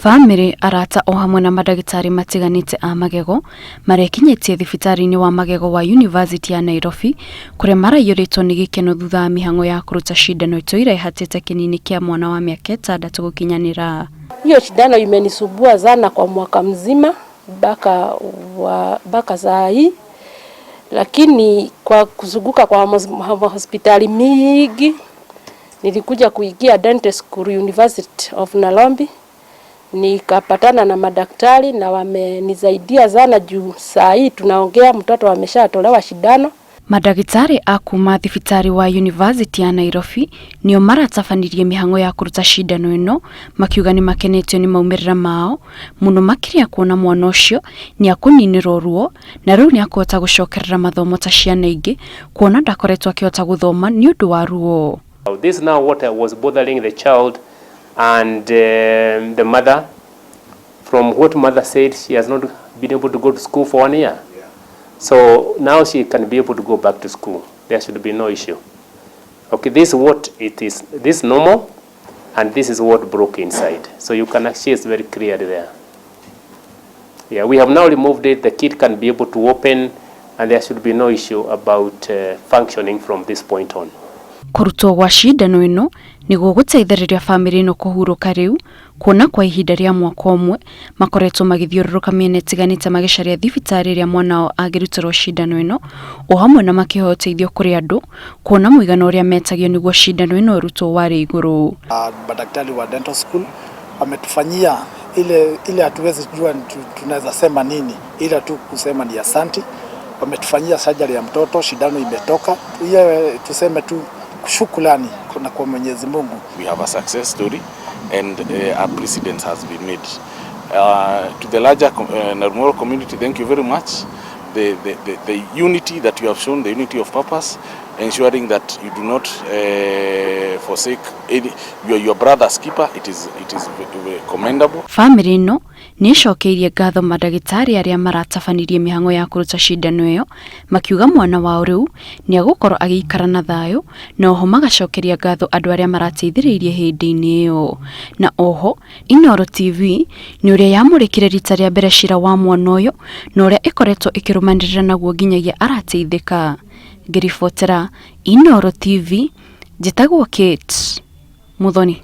Bamĩrĩ, arata o hamwe na mandagĩtarĩ matiganĩte a magego marekinyĩtie thibitarĩ-inĩ wa magego wa Yunivasĩtĩ ya Nairobi kũrĩa maraiyũrĩtwo nĩ gĩkeno thutha wa mĩhang'o ya kũruta cindano ĩtũire ĩhatĩte kĩnini kĩa mwana wa mĩaka ĩtandatũ gũkinyanĩra. Hiyo shindano imenisumbua sana kwa mwaka mzima mpaka saa hii, lakini kwa kuzunguka kwa hospitali mingi nilikuja kuingia Dental School University of Nairobi, nikapatana na madaktari na wamenisaidia sana juu saa hii tunaongea mtoto ameshatolewa shindano. Mandagĩtarĩ a kuma thibitarĩ wa Yunivasĩtĩ ya Nairobi nĩo maratabanirie mĩhang'o ya kũruta cindano ĩno makiuga nĩ makenetio nĩ maumĩrĩra mao mũno makĩria kuona mwana ũcio nĩ akũninĩrwo ruo na rĩu nĩ akũhota gũcokerera mathomo ta ciana ingĩ kuona ndakoretwo akĩhota gũthoma nĩ ũndũ wa ruo. This now what was bothering the child and the mother. From what mother said, she has not been able to go to school for one year. So now she can be able to go back to school. There should be no issue. Okay, this is what it is. This is normal, and this is what broke inside. So you can see it's very clear there. Yeah, we have now removed it. The kid can be able to open, and there should be no issue about functioning from this point on. Kũrutwo gwa cindano ĩno nĩguo gũteithĩrĩria bamĩrĩ ĩno kũhurũka rĩu kuona kwa ihinda rĩa mwaka ũmwe makoretwo magĩthiũrũrũka mĩena ĩtiganĩte magĩcaria thibitarĩ ĩrĩa mwana wao angĩrutĩrwo cindano ĩno o hamwe na makĩhoya ũteithio kũrĩ andũ kuona mũigana ũrĩa metagio nĩguo cindano ĩno ĩrutwo warĩ igũrũ. Madaktari wa dental school wametufanyia ile ile hatuwezi jua tunaweza sema nini, ila tu kusema ni asanti. Wametufanyia surgery ya mtoto, shindano imetoka. Hiyo tuseme tu shukrani na kwa Mwenyezi Mungu. We have a success story and a precedent has been made. To the larger Naromoru community, thank you very much. The unity that you have shown, the unity of purpose, ensuring that you do not forsake any, you are your brother's keeper, it is commendable. Bamĩrĩ ĩno nĩ ĩcokeirie ngatho mandagĩtarĩ arĩa maratabanirie mĩhang'o ya kũruta cindano ĩyo makiuga mwana wao rĩu nĩ egũkorwo agĩikara na thayũ na oho magacokeria ngatho andũ arĩa marateithĩrĩirie hĩndĩ-inĩ ĩyo. Na oho Inooro TV nĩ ũrĩa yamũrĩkire rita rĩa mbere cira wa mwana ũyũ na ũrĩa ĩkoretwo ĩkĩrũmanĩrĩra naguo nginyagia arateithĩka. Ngĩribotera Inooro TV njĩtagwo Kate Muthoni.